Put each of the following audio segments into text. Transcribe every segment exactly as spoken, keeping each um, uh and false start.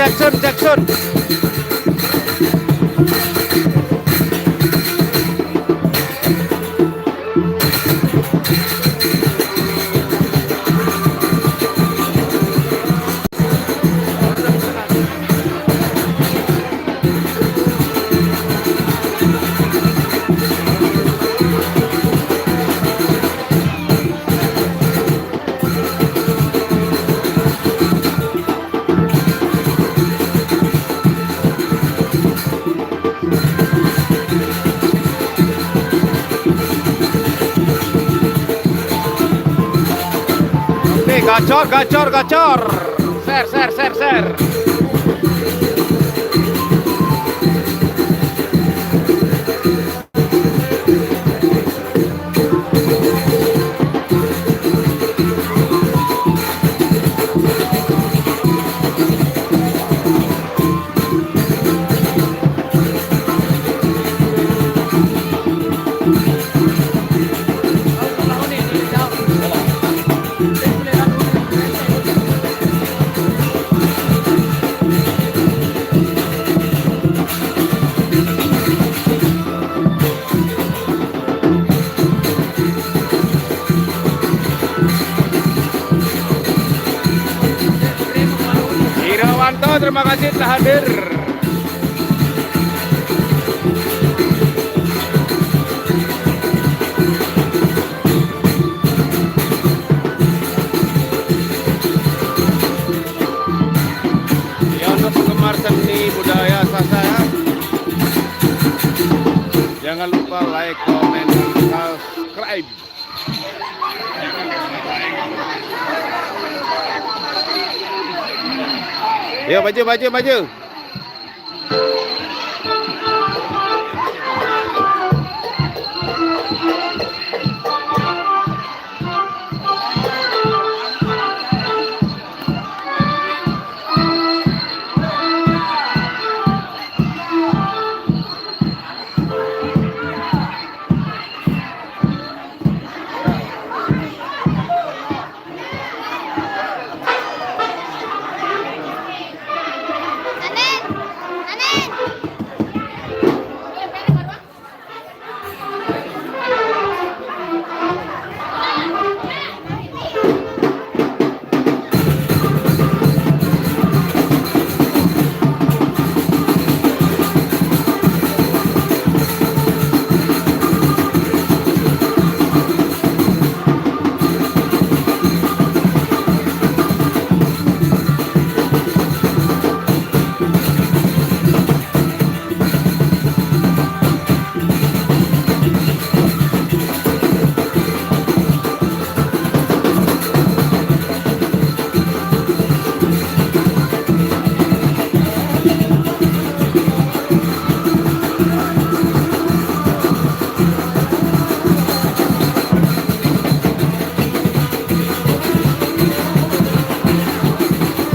Jackson, Jackson. Oke, gacor, gacor, gacor. Share, share, share, share. Irawanto, terima kasih telah hadir. Ya, untuk penggemar seni budaya Sasak, ya. Jangan lupa like, comment, subscribe. Ya, maju, maju, maju.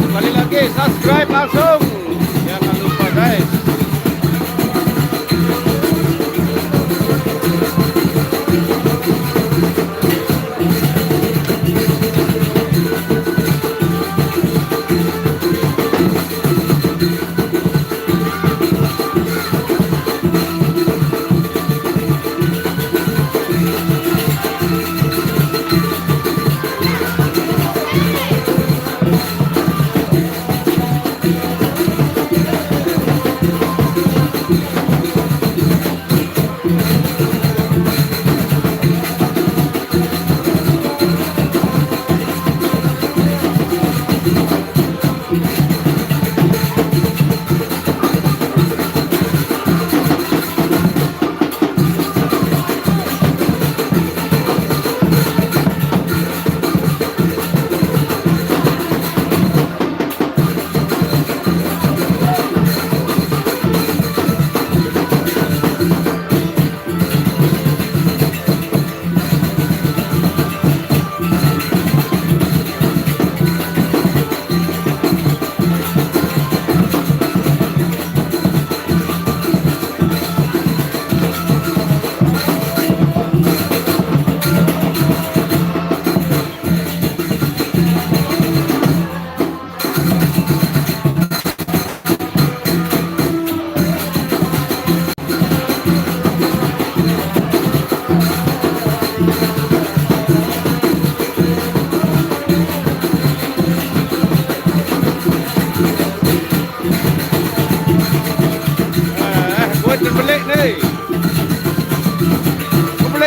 Kembali lagi, subscribe langsung. Jangan lupa, guys.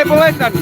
Peletan.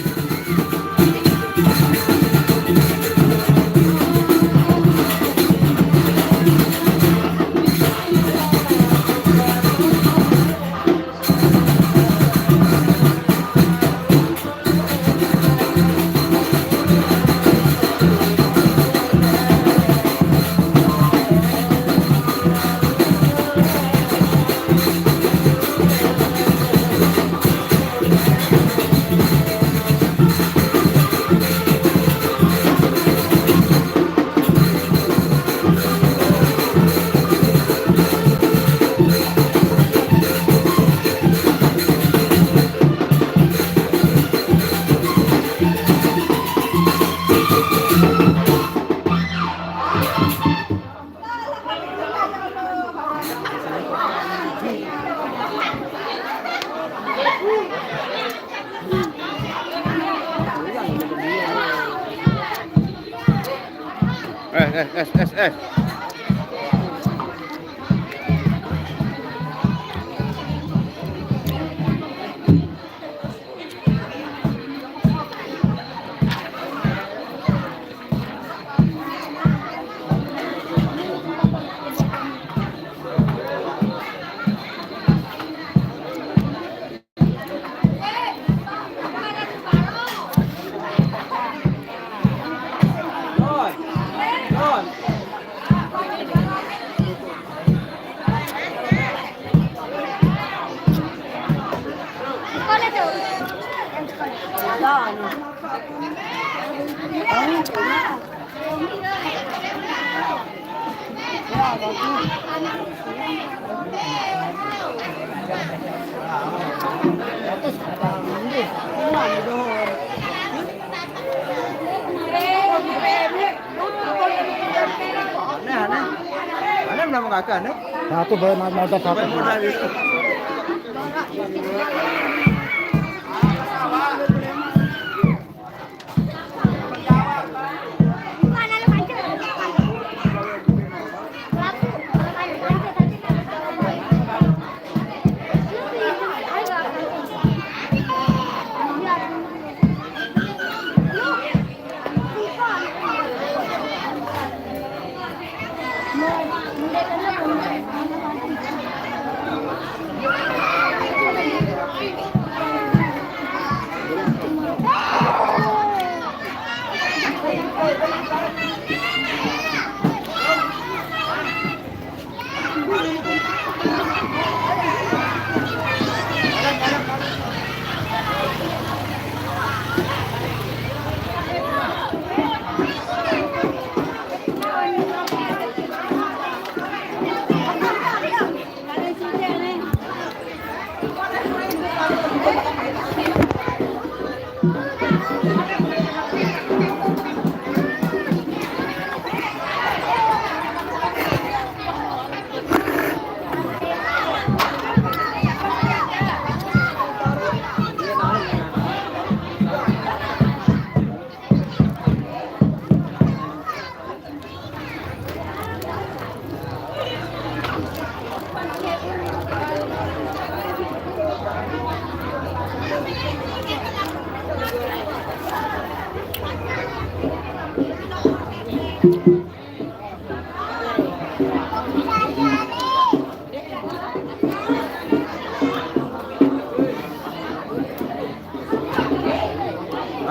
Eh, eh, eh, eh, eh. Aneh, aneh. Aneh, belum makan, aneh. Satu boleh mau modal satu. Boleh modal itu.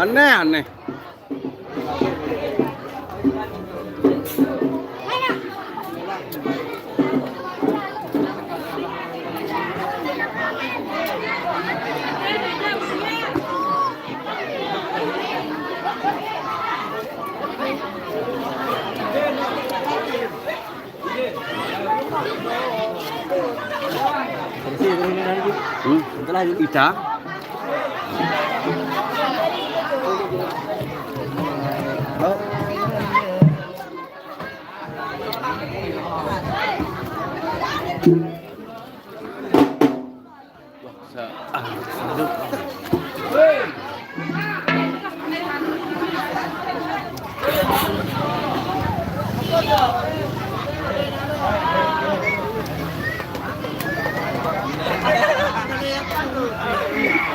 Aneh, aneh. Hmm? Ita?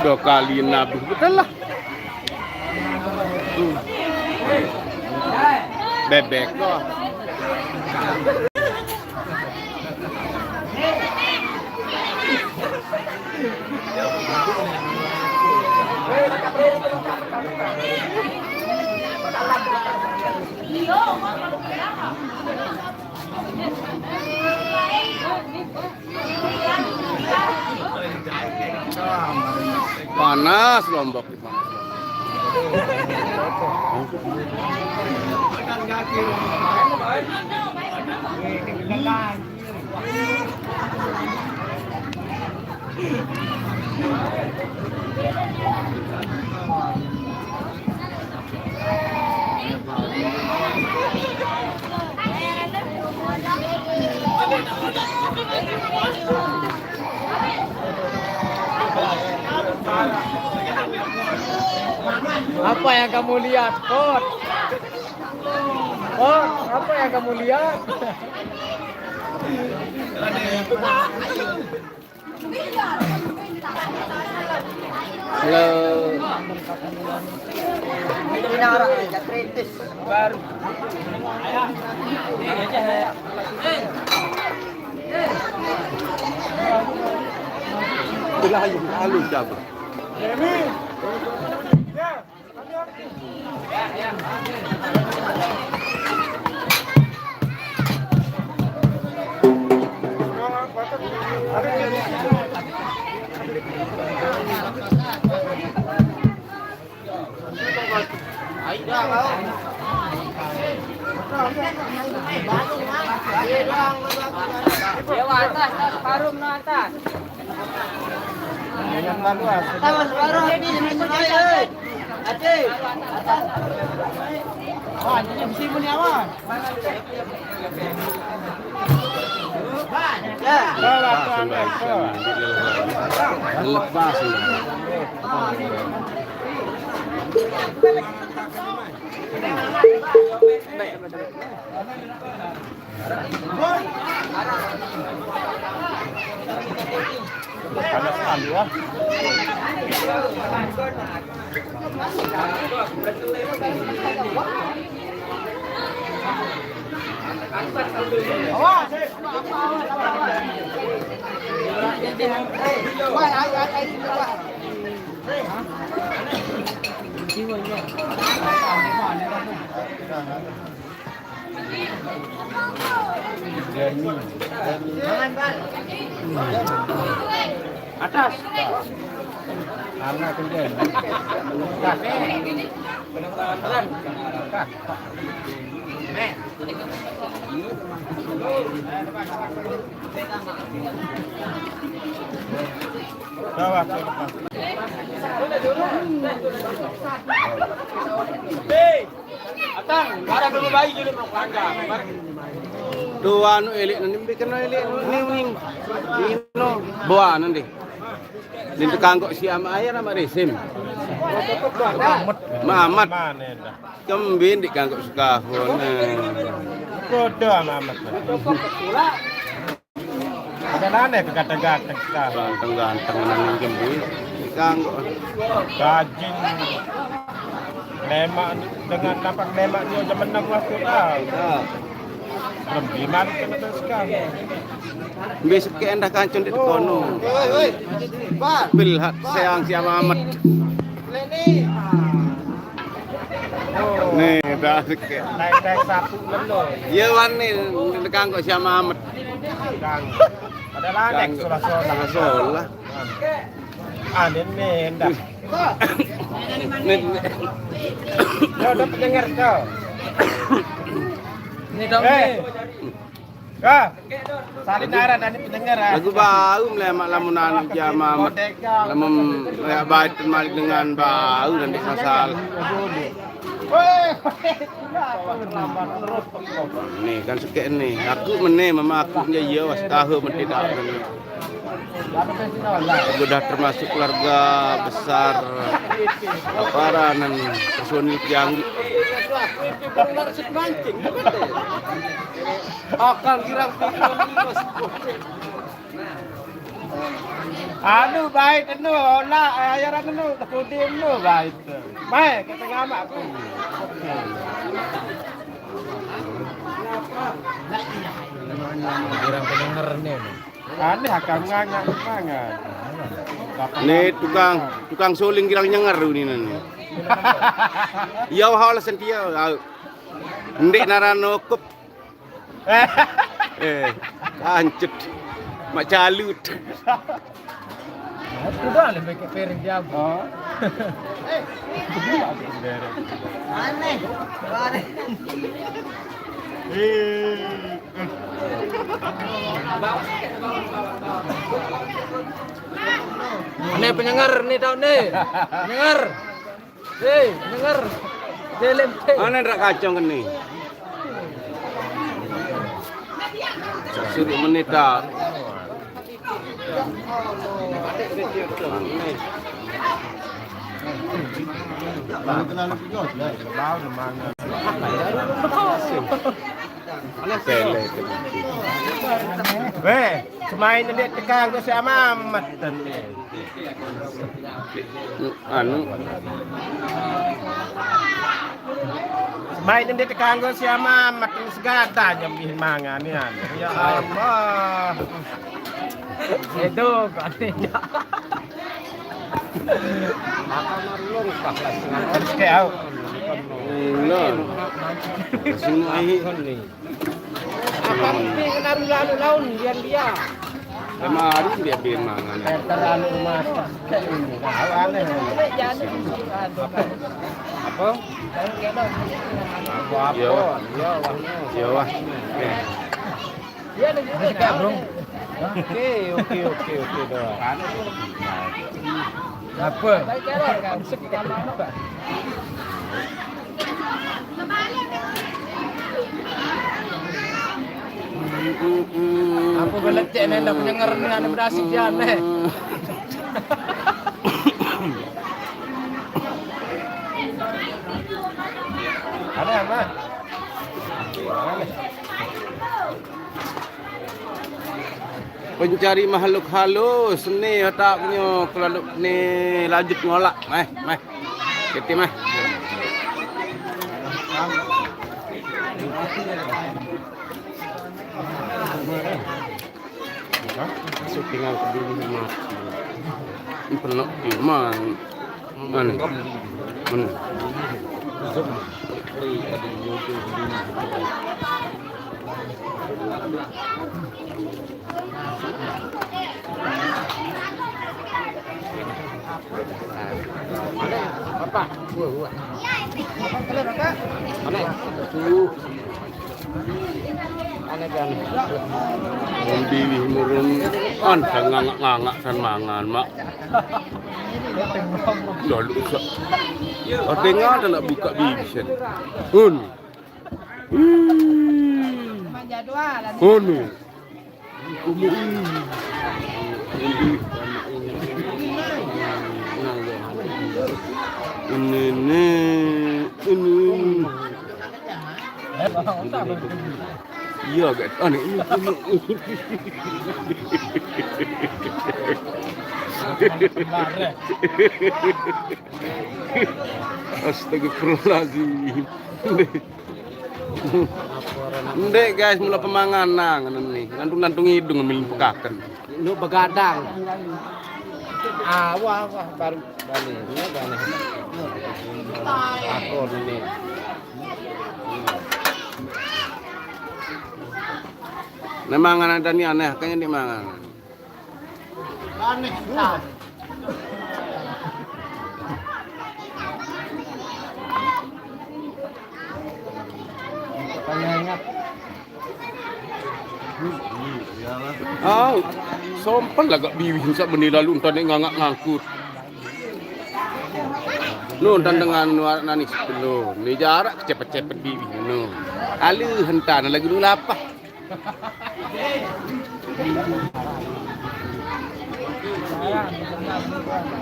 Dua kali nabuh betul lah. Bebek. Panas Lombok. Apa yang kamu lihat, Kot? Kot, apa yang kamu lihat? Halo. Ini orang kerja kritis. Baru. Itulah yang lalu, siapa? Dewa atas, tas parum no atas. Tangan baru, ah. Tangan baru, ini, ini, ini, eh. Ade. Wah, ini bisa punya, Wan. Ya. Lepas, lepas. Panas sekali, ya. Atas. Anak kerja. Bawah, bawah. Atang, barang dulu bayi dulu, Bro. Langgar. Tuh, anu, elik nanti bikin elik ning ning. Ino, bawa nanti. Di tukang kok si ama ayah nama Resim. Mamat. Mana dah? Kembin di kangkok sekahun. Bodoh amat. Ada nane ke ganteng-ganteng sekarang. Ganteng-ganteng nang kembin. Di kangkok. Rajin. Lemak dengan nampak lemak dia aja menang waktu dah. Ya. Belum gimana kita terus sekarang. Besok ke endah kancun di kono. Woi, woi. Pak. Pilhat sayang si Mamet. Leni. Nih, dah sikit. Naik-naik satu lelo. Iya, Wan, nih, tekan kok si Mamet. Kang. Ada ladek. Kang, solah-solah. Solah. Ah, ini, ini, endah. Nih. Ya, udah pendengar, kau. Ini dong, eh. Nih. Kah? Salin aran, ani pendengar, ah. Lagu bau melemak lamun anu jamaah. Lamun ya baik malik dengan bau dan di pasal. Nih kan sekek nih. Aku meneh mama aku nya iya was tahu men tidak. Aku udah termasuk keluarga besar apa aran personil Ciangguk. Akal girang pikiran ini, Bos. Anu bait anu, olah ayaran anu, tekudi anu bait. Mai, kata ngamak aku. Oke. Girang pendengar nih. Aneh akan nganga nganga. Ni tukang, tukang suling girang nyenger ni nani. Iya, wah, lah sentia. Ndik naran okup. Eh, ancut. Mak calut. Itu doang lebih ke piring dia. Oh. Aneh. Aneh. Ini pendengar nih, tahu nih. Pendengar. Hei, pendengar. Delem. Mana ndak kacang kene? Suruh menit tak. Weh, semain ndeq tekang tu siq amamat ten. Anu. Semain ndeq tekang tu siq amamat ten, segada jam bihin mangan ni, anu. Ya Allah. Itu, kok ni. Harus kayak au. Ulah. Sing ai. Apa mesti kena lalu laun dia dia. Kemarin dia bilang mangan. Terlalu rumah sakit ini. Tahu aneh. Apa? Apa? Ya, wah. Ya, wah. Ya, wah. Ya. Dia ada juga. Oke, oke, oke, oke, doang. Apa? Aku gelecek nih, ndak pendengar nih, anu berasik ya, nih. Ada apa? Pencari makhluk halus, ni otaknyo, kalau ni lanjut ngolak, meh, meh. Keti, meh. Syutingan kediri mati. Ini penuh, emang. Mana? Mana? Bapak, buah, buah. Mana? Tuh. Aneh kan? Wong biwih murung an, kan ngangak-ngangak san mangan, Mak. Lalu sa-, ate ngada nak buka biwih san. Hun. Hmm. Hun. Ini, ini, ini. Iya, agak aneh. Astagfirullahaladzim. Ndek, guys, mula pemanganan ngene ni. Ngantung-ngantung hidung, ngambil pekaken. Lu begadang. Ah, wah, wah, baru balik. Ini ada nih. Aku ini. Nah, mangan ada ni aneh, kayaknya di mangan. Aneh, tah. Tanya ingat. Ah, sompel lagak biwih sak beni lalu entan nek ngangak ngangkut. No, entan dengan nuarak nani sepuluh. Ni jarak kecepet-cepet biwih no. Aluh entan lagi nu lapah.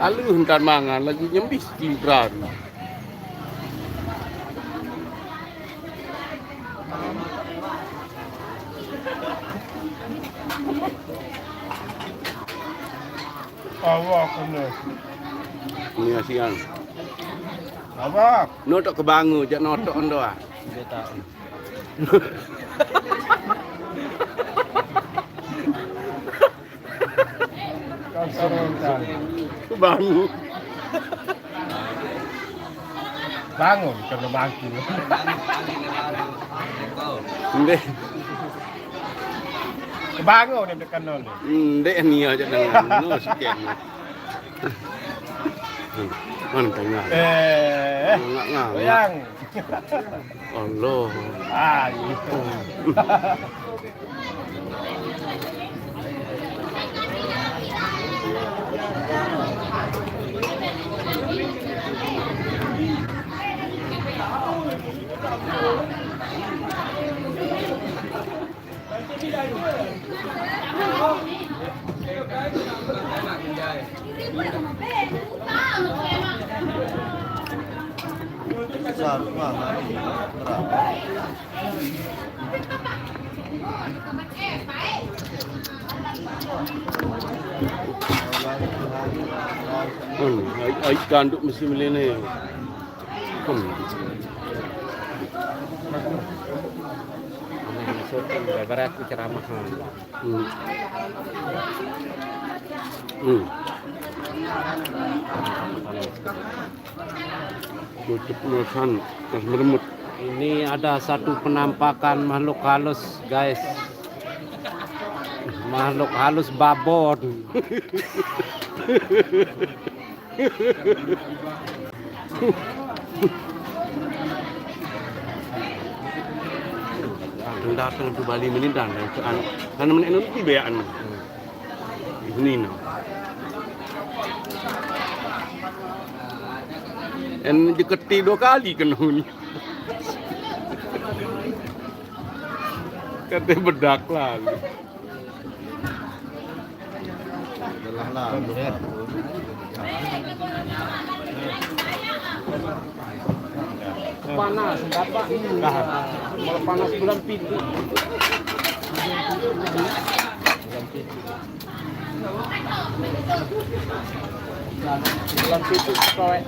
Aluh entan mangan lagi nyembih sekintran. Awak kena. Ni asian. Awak. Notok kebangu, jak notok endo ah. Dia tak. Kebangu. Bangun, kena bangku. Ndek. Kebangun dia kena ni. Ndek ni aja dengan no sikit. Mana tengah? Eh, ngak ngak. Yang. Allah. Ah, gitu. Hmm, ai, ai kanduk mesti milenial. Hmm. Ini syuting, ibarat ceramah. Hmm. Hmm. Tutup urusan tas meremut. Ini ada satu penampakan makhluk halus, guys. Makhluk halus babon. Datang tu Bali menindang dan kan, kan menek nanti bayaan. Ini no. En jeketi dua kali kena ni. Kata bedak lah. Adalah lah. Panas, Bapak. Kalau panas bulan pitu. Bulan pitu. Bulan pitu, kowe.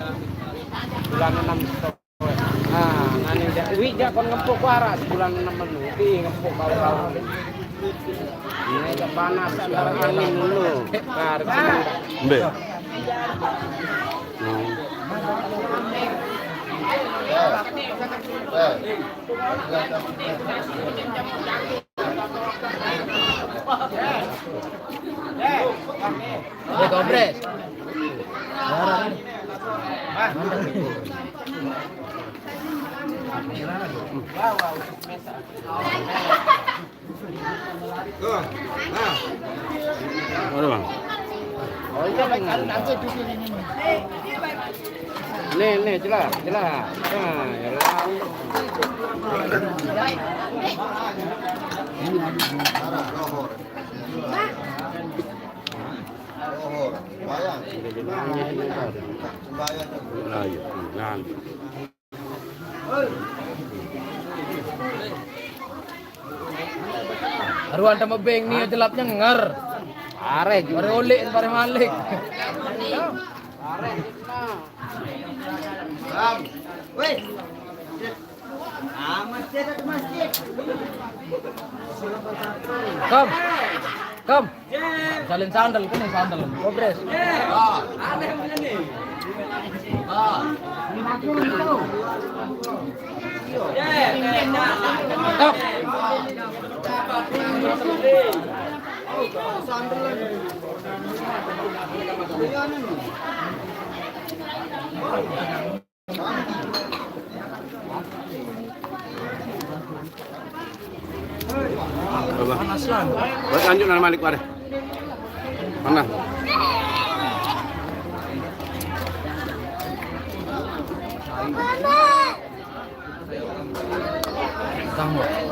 Bulan enam, kowe. Nah, nani jak, wi jak kon ngepuk waras bulan enam menu. Di ngepuk kau-kau. Ini jak panas, sekarang angin dulu. Nah, harus. Mbe. Hmm. Udah kompres. Tuh, nah. Mana, Bang? Nih, nih, jelas, jelas. Nah, ya lah. Nah, iya. Nah. Aruan sama beng ni jelapnya nger. Are juga. Are olik, are malik. Are. Bang. Weh. Ah, masjid ada masjid. Kom. Kom. Salin sandal, kene sandal. Kobres. Panas lah. Buat lanjut nang malik wadah. Mana? Tangguh.